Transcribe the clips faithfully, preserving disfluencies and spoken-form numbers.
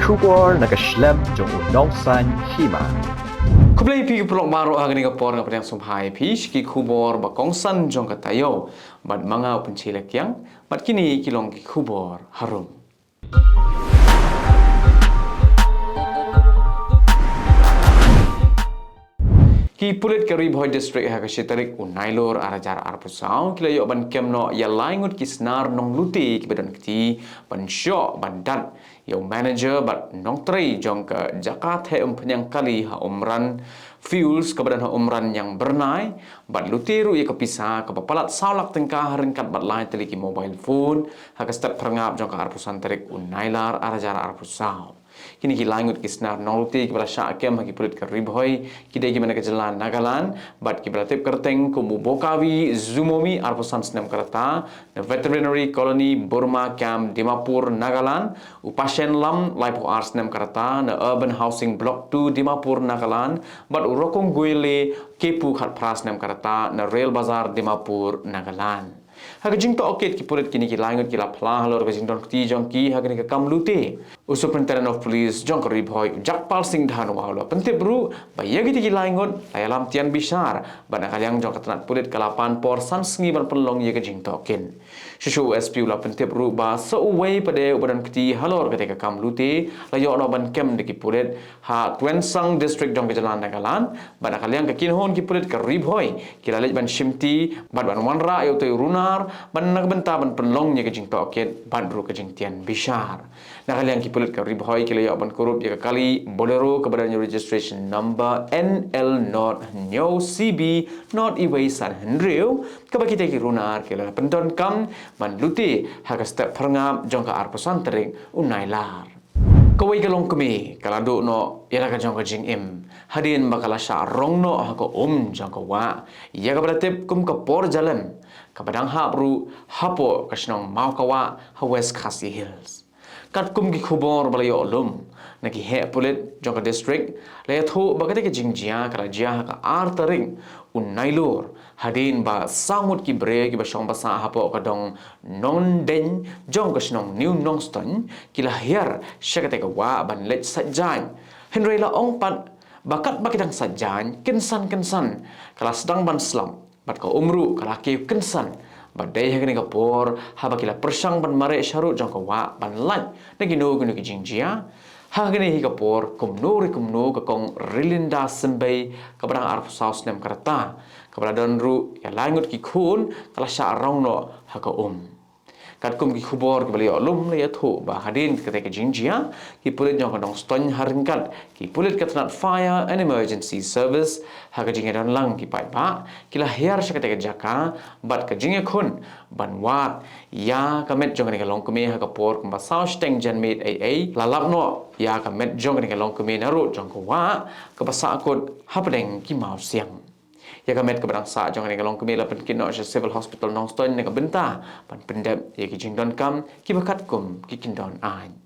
Khubor na ka shlem jong u Nongsaiñ Hima. Khublei phi ki paralok baroh ha kane ka por, nga pdiang sngewbha ïa phi sha ki khubor ba kongsan jong ka taïew. Bad ma nga u Pynshoi Lakiang, bad kine ki long ki khubor harum. Ki pulit ka Ri Bhoi District ha ka shi tarik u Nailur ar hajar arphew saw ki la ïoh ban kem noh ïa lai ngut ki snar nonglute kiba don kti ban shoh ban dat ïa u manager bad nongtrei jong ka jaka theh umphniang kali ha Umran Fuels kaba don ha Umran Ïangbyrnai, bad lute ruh ïa ka pisa kaba palat saw lak tyngka ha ryngkat bad lai tylli ki mobile phone ha ka step phyrngap jong ka arphew san tarik u Nailar ar hajar arphew saw. Kine ki lai ngut ki snar nonglute kiba la shah kem ha ki pulit ka Ri Bhoi ki dei kiba na ka jylla Nagaland bad kiba la tip kyrteng kum u Bokavi Zumomi, arphew san snem ka rta, na Veterinary Colony Burma Camp, Dimapur, Nagaland, u Pashen Lam, laiphew ar snem ka rta, na Urban Housing Block two, Dimapur, Nagaland, bad u Rokong Guile Kepu, khatphra snem ka rta, na Rail Bazar, Dimapur, Nagaland. Ha ka jingtohkit ki pulit, kine ki lai ngut ki la phla halor ka jingdon kti jong ki ha kane ka kam lute. U Superintendent of Police jong ka Ri Bhoi, u Jagpal Singh Dhanwa, u la pyntip ruh ba ïa kine ki lai ngut la ïalam tian bishar, bad na ka liang jong ka tnat pulit ka la pan por san sngi ban pynlong ïa ka jingtohkit. Shuh shuh u S P u la pyntip ruh ba sa uwei pat de uba don kti halor kata ka kam lute la ïoh noh ban kem da ki pulit ha Tuensang District jong ka jylla Nagaland, bad na ka liang ka kynhun ki pulit ka Ri Bhoi ki la leit ban shimti bad ban wanrah ïa utei u runar, bad na ka bynta ban pynlong ïa ka jingtohkit bad ruh ka jingtian bishar. Na ka liang ki pulit ka Ri Bhoi ki la ïoh ban kurup ïa ka kali Bolero kaba don ïa u registration number N L nought hynñiew C B nought uwei san hynriew, kaba kita ki runar ki la pyndonkam ban lute ha ka step phyrngap jong ka arphew san tarik u Nailar. Kawei ka longkmie ka la duh noh ïa la ka jong ka jingim hadien ba ka la shah rong noh ha ka um jong ka wah ïa kaba la tip kum ka por jalem, kaba dang hap ruh hapoh ka shnong Mawkawah ha West Khasi Hills. Katkum ki khubor ba la ïoh lum na ki heh pulit jong ka district, la ïathuh ba kata ka jingjia ka la jia ha ka ar tarik u Nailur, hadien ba saw ngut ki briew kiba shong ba sah hapoh ka dong Nongdeng jong ka shnong New Nongstoiñ ki la hiar sha kata ka wah ban leit sait jaiñ. Hynrei la ong pat ba katba ki dang sait jaiñ, kynsan kynsan ka la sdang ban slap, bad ka um ruh ka la kiew kynsan. Bad dei ha kane ka por haba ki la pyrshang ban mareh sharud jong ka wah ban lait na kino kino ki jingjia. Ha kane hi ka por kumno re kumno ka kong Rilinda Symbei kaba dang arphew saw snem ka rta, kaba la don ruh ïa lai ngut ki khun, ka la shah rong noh ha ka um. Katkum ki khubor kiba la ïoh lum la ïathuh ba hadien kata ka jingjia, ki pulit jong ka Nongstoiñ ha ryngkat ki pulit ka tnat Fire and Emergency Service ha ka jingïadon lang ki paidbah ki la hiar sha kata ka jaka, bad ka jingïakhun ban wad ïa ka met jong kane ka longkmie ha ka por kumba saw shiteng janmiet ei ei la lap noh ïa ka met jong kane ka longkmie na rud jong ka wah kaba sahkut hapdeng ki mawsiang. Ïa ka met kaba dang sah jong kane ka longkmie la pynkit noh sha Civil Hospital Nongstoiñ na ka bynta ban pyndep ïa ki jingdonkam kiba katkum ki kyndon aiñ.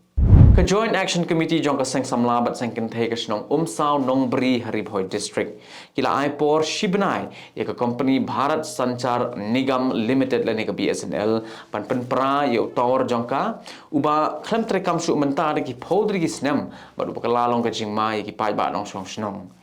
Ka Joint Action Committee jong ka Seng Samla bad Seng Kynthei ka shnong Umsaw Nongbri ha Ri Bhoi District ki la ai por shi bnai ïa ka kompani Bharat Sanchar Nigam Limited lane ka B S N L ban pynpra ïa u tower jong ka, uba khlem treikam shuh mynta da ki phew tylli ki snem, bad uba kylla long ka jingma ïa ki paidbah nongshong shnong.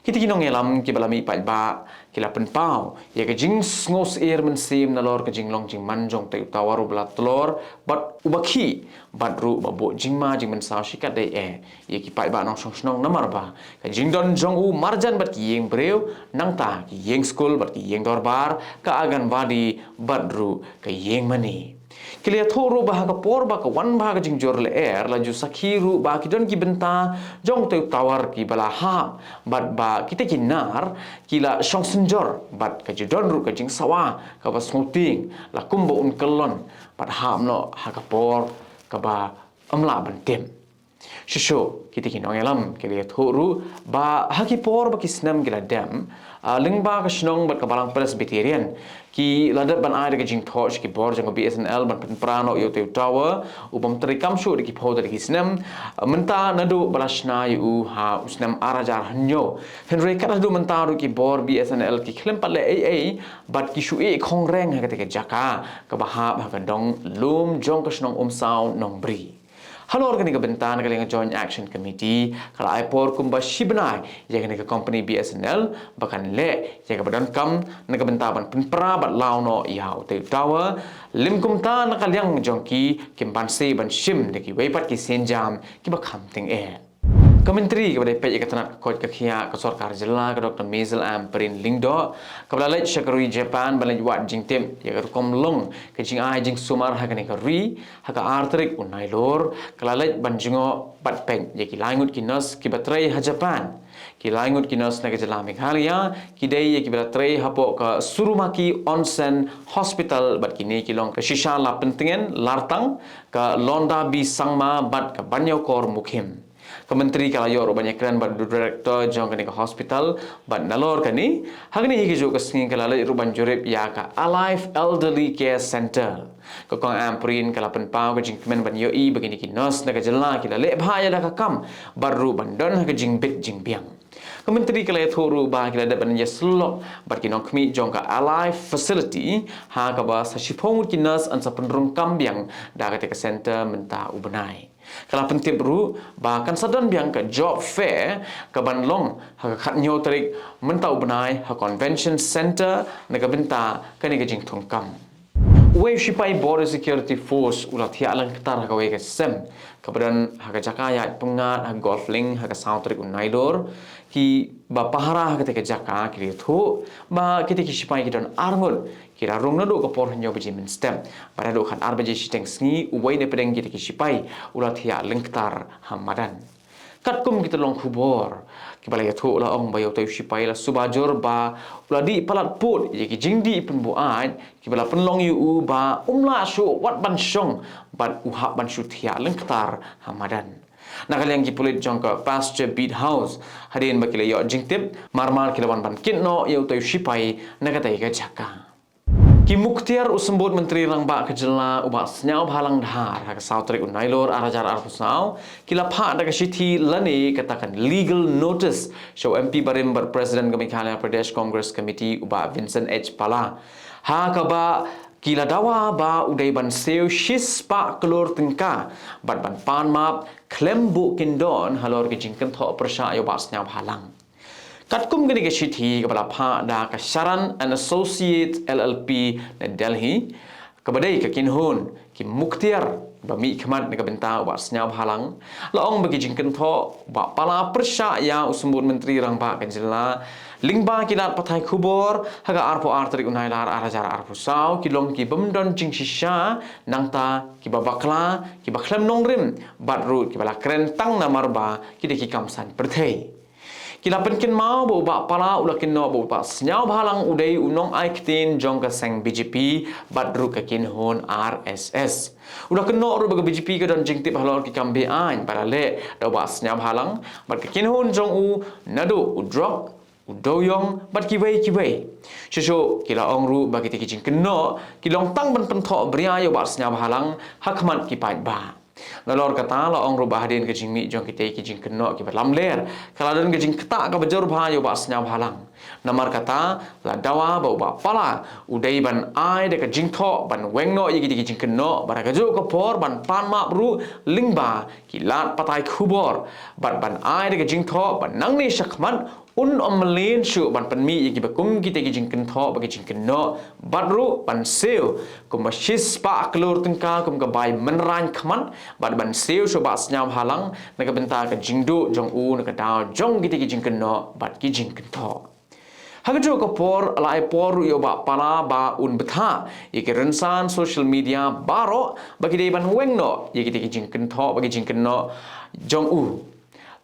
Kita ki nongïalam kiba la mih paidbah ki la pynpaw ïa ka jingsngewsyier mynsiem nalor ka jinglong jingman jong utei u tower uba la tlor bad uba khih, bad ruh ba buh jingma jingmynsaw shikatdei eh ïa ki paidbah nongshong shnong namar ba ka jingdon jong u marjan bad ki ïing briew, nangta ki ïing skul bad ki ïing dorbar, ka Anganwadi bad ruh ka ïing mane. Ki la ïathuh ruh ba ha ka por ba ka wan bha ka jingjur lyer la ju sakhi ruh ba ki don ki bynta jong utei u tower kiba la hap, bad ba kita ki nar ki la shong synjor, bad ka ju don ruh ka jingsawa kaba sngewtieng la kumba un kyllon bad hap noh ha ka por kaba ym lah ban tip. Shuh shuh kita ki nongïalam ki la ïathuh ruh ba ha ki por ba ki snem ki la dem, ah, lyngba ka shnong bad ka balang Presbyterian ki la dep ban ai da ka jingthoh sha ki bor jong ka B S N L ban pynpra noh ïa utei u tower ubym treikam shuh da ki phew tylli ki snem, ah, mynta naduh ba la shna ïa u ha u snem ar hajar hynñiew. Hynrei kat haduh mynta ruh ki bor B S N L ki khlem pat leh ei ei bad ki shu ïeh khongreng ha katei ka jaka kaba hap ha ka dong lum jong ka shnong Umsaw Nongbri. Halor kane ka bynta, na ka liang Joint Action Committee ka la ai por kumba shi bnai ïa kane ka company B S N L ba kan leh ïa kaba donkam na ka bynta ban pynpra bad law noh ïa utei u tower. Lym kumta, na ka liang jong ki, kim banse ban shim da kiwei pat ki sienjam kiba kham tyngeh. Ka Myntri kaba dei peit ïa ka tnat ka koit ka khiah ka Sorkar Jylla, ka Doctor Maisel Ampareen Lyngdoh, kaba la leit sha ka ri Japan ban leit wad jingtip ïa ka rukom long ka jingai jingsumar ha kane ka ri, ha ka ar tarik u Nailur, ka la leit ban jngoh bad peit ïa ki lai ngut ki nurse kiba trei ha Japan. Ki lai ngut ki nurse na ka jylla Meghalaya ki dei ïa kiba la trei hapoh ka Surumaki Onsen Hospital bad kine ki long ka Shisha Lapyntngen Lartang, ka Londa B Sangma bad ka Banïawkor Mukhim. Ka Myntri ka la ïoh ruh ban ïakren bad u Director jong kane ka hospital bad nalor kane, ha kane hi kajuh ka sngi ka la leit ruh ban jurip ïa ka Alive Elderly Care Centre. Ka Kong Ampareen ka la pynpaw ka jingkmen ban ïohi ba kine ki nurse na ka jylla ki la leh bha ïa la ka kam bad ruh ban don ha ka jingbit jingbiang. Ka Myntri ka la ïathuh ruh ba ki la dep ban ïasyllok bad ki nongkhmih jong ka Alive Facility, ha kaba sa shiphew ngut ki nurse yn sa pynrung kam biang da katei ka centre mynta u bnai. Ka la pyntip ruh ba kan sa don biang ka job fair kaban long ha ka khathynñiew tarik mynta u bnai ha Convention Centre na ka bynta kane ka jingthung kam. Uwei u shipai Border Security Force u la thiah lyngktar ha kawei ka sem kaba don ha ka jaka ïaid pyngngad ha Golf Link ha ka saw tarik u Nailur. Kiba pahara ha katei ka jaka ki la ïathuh ba kitei ki shipai ki don ar ngut, ki la rung naduh ka por hynñiew baje mynstep bad haduh khatar baje shiteng sngi uwei na pdeng kitei ki shipai u la thiah lyngktar ha madan. Katkum kita long khubor, kiba la ïathuh la ong ba ïa utei u shipai la suba jur ba u la dih palat pud ïa ki jingdih pynbuaid kiba la pynlong ïa u ba um lah shuh wat ban shong bad u hap ban shu thiah lyngktar ha madan. Na ka liang ki pulit jong ka Pasture Beat House, hadien ba ki la ïoh jingtip, mar mar ki la wan ban kit noh ïa utei u shipai na katei ka jaka. Ki muktiar u Symbud Myntri Rangbah ka jylla u Bah Sniawbhalang Dhar ha ka saw tarik u Nailur ar hajar arphew saw ki la phah da ka shithi lane kata ka legal notice sha u M P barim bad President ka Meghalaya Pradesh Congress Committee u Bah Vincent H Pala, ha kaba ki la dawa ba u dei ban siew shispah klur tyngka bad ban pan map khlem buh kyndon halor ki jingkynthoh pyrshah ïa u Bah Sniawbhalang. Katkum kane ka shithi kaba la phah da ka Sharan and Associates L L P na Delhi, kaba dei ka kynhun ki muktiar ba mihkhmat na ka bynta u Bah Sniawbhalang, la ong ba ki jingkynthoh u Bah Pala pyrshah ïa u Symbud Myntri Rangbah ka jylla lyngba ki lad pathai khubor ha ka arphew ar tarik u Nailar ar hajar arphew saw ki long ki bym don jingshisha, nangta kiba bakla, kiba khlem nongrim bad ruh kiba la kren tang namar ba ki dei ki kam saiñ pyrthei. Ki la pynkynmaw ba u Bah Pala u la kynnoh ba u Bah Sniawbhalang u dei u nongai ktien jong ka seng B J P bad ruh ka kynhun R S S. U la kynnoh ruh ba ka B J P ka don jingtip halor ki kam be-aiñ ba la leh da u Bah Sniawbhalang bad ka kynhun jong u, naduh u drok, u dewiong bad kiwei kiwei. Shuh shuh ki la ong ruh ba kitei ki jingkynnoh ki long tang ban pynthoh bria ïa u Bah Sniawbhalang ha khmat ki paidbah. Nalor kata la ong ruh ba hadien ka jingmih jong kitei ki jingkynnoh kiba lamler, ka la don ka jingktah kaba jur bha ïa u Bah Sniawbhalang. Namar kata la dawa ba u Bah Pala u dei ban ai da ka jingthoh ban weng noh ïa kitei ki jingkynnoh bad ha kajuh ka por ban pan map ruh lyngba ki lad pathai khubor bad ban ai da ka jingthoh ba nangne shakhmat un ym mlien shuh ban pynmih ïa kiba kum kitei ki jingkynthoh bad ki jingkynnoh bad ruh ban siew kumba shispah klur tyngka kum ka bai mynrain khmat bad ban siew sha u Bah Sniawbhalang na ka bynta ka jingduh jong u na ka daw jong kitei ki jingkynnoh bad ki jingkynthoh. Ha kajuh ka por la ai por ruh ïa u Bah Pala ba un bthah ïa ki rynsan social media baroh ba ki dei ban weng noh ïa kitei ki jingkynthoh bad ki jingkynnoh jong u.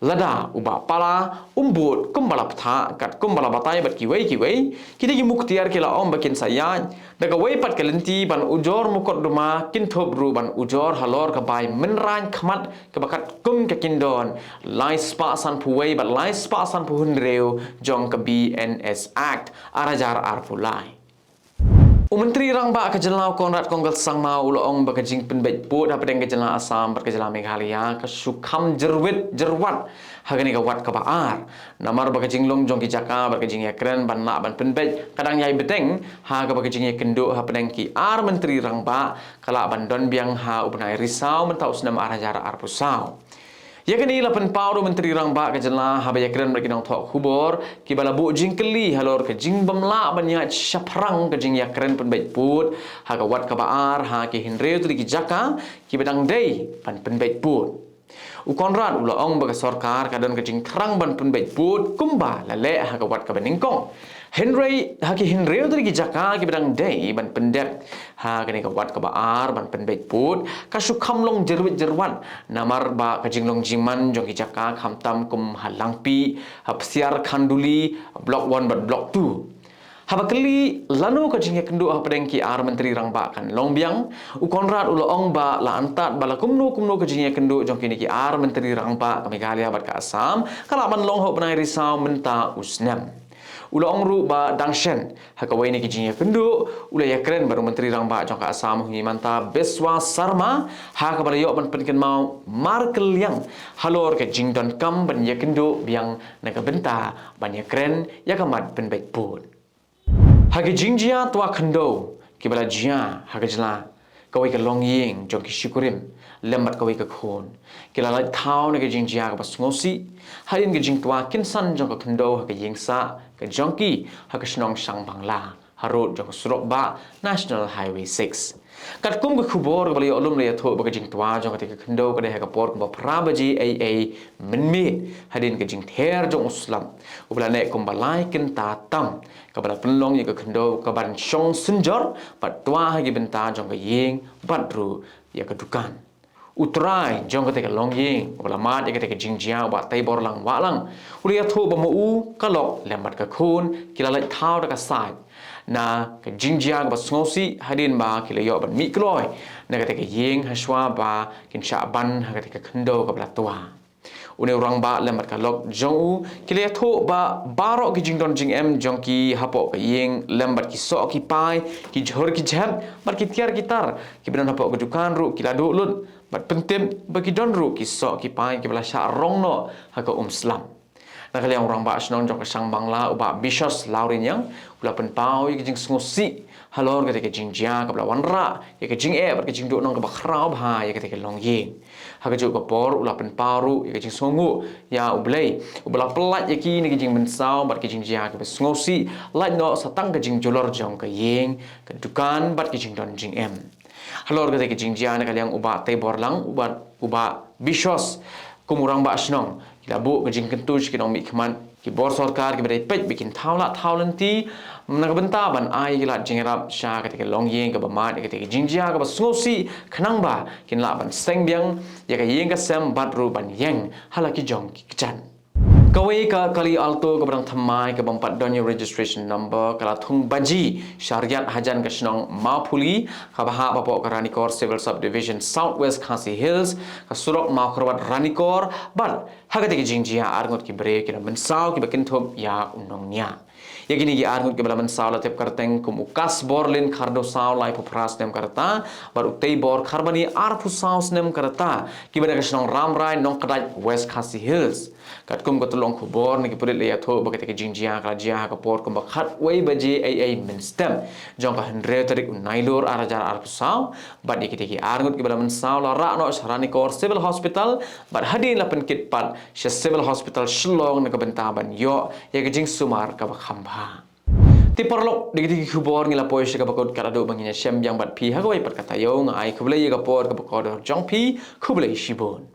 Lada u Bah Pala um bud kumba la bthah katkum ba la batai bad kiwei kiwei, kitei ki muktiar ki la ong ba kin sa ïaid da kawei pat ka lynti ban ujor mukotduma, kin thup ruh ban ujor halor ka bai mynrain khmat kaba katkum ka kyndon lai spah sanphew wei bad lai spah sanphew hynriew jong ka B N S Act ar hajar arphew lai. U Myntri Rangbah ka jylla u Conrad Kongkal Sangma u la ong ba ka jingpynbeit pud hapdeng ka jylla Assam bad ka jylla Meghalaya ka shu kham jyrwit jyrwat ha kane ka wat kaba ar. Namar ba ka jinglong jong ki jaka bad ka jingïakren ban lah ban pynbeit ka dang ïai bteng ha kaba ka jingïakynduh hapdeng ki ar Myntri Rangbah ka lah ban don biang ha u bnai Risaw mynta u snem ar hajar arphew saw. Ïa kane la pynpaw da u Myntri Rangbah ka jylla haba ïakren bad ki nongthoh khubor kiba la buh jingkylli halor ka jingbym lah ban ïaid shaphrang ka jingïakren pynbeit pud ha ka wat kaba ar ha ki hynriew tylli ki jaka kiba dang dei ban pynbeit pud. U Conrad u la ong ba ka sorkar ka don ka jingthrang ban pynbeit pud kumba la leh ha ka wat kaba nyngkong. Hynrei ha ki hynriew tylli ki jaka kiba dang dei ban pyndep ha kane ka wat kaba ar ban pynbeit pud ka shu kham long jyrwit jyrwat namar ba ka jinglong jingman jong ki jaka khamtam kum ha Langpih, ha Psiar Khanduli, Block one bad Block two. Haba kylli lano ka jingïakynduh hapdeng ki ar Myntri Rangbah kan long biang, u Conrad u la ong ba la antad ba la kumno kumno ka jingïakynduh jong kine ki ar Myntri Rangbah ka Meghalaya bad ka Assam ka lah ban long ha u bnai Risaw mynta u snem. U la ong ruh ba dang shen ha kawei na ki jingïakynduh u la ïakren bad u Myntri Rangbah jong ka Assam u Himanta Biswa Sarma ha kaba la ïoh ban pynkynmaw markylliang halor ka jingdonkam ban ïakynduh biang na ka bynta ban ïakren ïa ka mat pynbeit pud. Ha ki jingjia twa khyndew kiba la jia ha ka jylla, kawei ka longïing jong ki shikurim lem bad kawei ka khun ki la lait thaw na ka jingjia kaba sngewsih hadien ka jingtwa kynsan jong ka khyndew ha ka ïing sah ka jong ki ha ka shnong Shangbangla harud jong ka surok bah National Highway six. Katkum ka khubor kaba la ïoh lum la ïathuh ba ka jingtwa jong kata ka khyndew ka dei ha ka por kumba phra baje eiei mynmiet hadien ka jingther jong u slap uba la neh kumba lai kynta tam kaba la pynlong ïa ka khyndew kaban shong synjor bad twa ha ki bynta jong ka ïing bad ruh ïa ka dukan. U trai jong kata ka longïing uba la mad ïa kata ka jingjia u Bah Teiborlang Wahlang u la ïathuh ba ma u, ka lok lem bad ka khun ki la lait thaw da ka sait na ka jingjia kaba sngewsih hadien ba ki la ïoh ban mih kloi na kata ka ïing hashwa ba kin shah ban ha kata ka khyndew kaba la twa. Une u rangbah lem bad ka lok jong u ki la ïathuh ba baroh ki jingdon jingem jong ki hapoh ka ïing lem bad ki soh ki pai, ki jhur ki jhet bad ki tiar ki tar kiba don hapoh ka dukan ruh ki la duh lut bad pyntip ba ki don ruh ki soh ki pai kiba la shah rong noh ha ka um slap. Na ka liang u rangbah shnong jong ka Shangbangla u Bah Bishos Lawriniang u la pynpaw ïa ka jingsngewsih halor kata ka jingjia kaba la wanrah ïa ka jingeh bad ka jingduhnong kaba khraw bha ïa kata ka longïing. Ha kajuh ka por u la pynpaw ruh ïa ka jingsngewnguh ïa U Blei uba la pyllait ïa ki na ka jingmynsaw bad ka jingjia kaba sngewsih, lait noh sa tang ka jingjulor jong ka ïing, ka dukan bad ka jingdon jingem. Halor kata ka jingjia na ka liang u Bah Teiborlang bad u Bah Bishos kum u rangbah shnong ki la buh ka jingkyntu sha ki nongmihkhmat, ki bor sorkar kiba dei peit ba kin thaw lad thaw lynti na ka bynta ban ai ïa ki lad jingïarap sha kata ka longïing kaba mad ïa kata ka jingjia kaba sngewsih khnang ba kin lah ban seng biang ïa ka ïing ka sem bad ruh ban ïeng ha la ki jong ki kjat. Kawei ka kali Alto kaba dang thymmai kaba ym pat don ïa u registration number ka la thung baji sha riat hajan ka shnong Mawphuli kaba hap hapoh ka Ranikor Civil Subdivision, South West Khasi Hills, ka surok Mawkyrwat Ranikor bad ha kata ka jingjia arngut ki briew ki nongmynsaw kiba kynthup ïa u nongñiah. Ïa kine ki arngut kiba la mynsaw la tip kyrteng kum u Kasborlin Khardewsaw laiphew phra snem ka rta bad u Teibor Kharbani arphew saw snem ka rta kiba na ka shnong Ramrai, Nongkdait, West Khasi Hills. Katkum ka tyllong khubor na ki pulit la ïathuh ba kata ka jingjia ka la jia ha ka por kumba khatwei baje eiei mynstep jong ka hynriew tarik u Nailur ar hajar arphew saw bad ïa kata ki arngut kiba la mynsaw la rah noh sha Ranikor Civil Hospital bad hadien la pynkit pat sha Civil Hospital Shillong na ka bynta ban ïoh ïa ka jingsumar kaba kham bha. Te paralok, da kita ki khubor ngi la poi sha kaba kut, kat haduh ba ngin ïashem biang bad phi ha kawei pat ka taïew, nga ai khublei ïa ka por kaba kordor jong phi. Khublei shibun.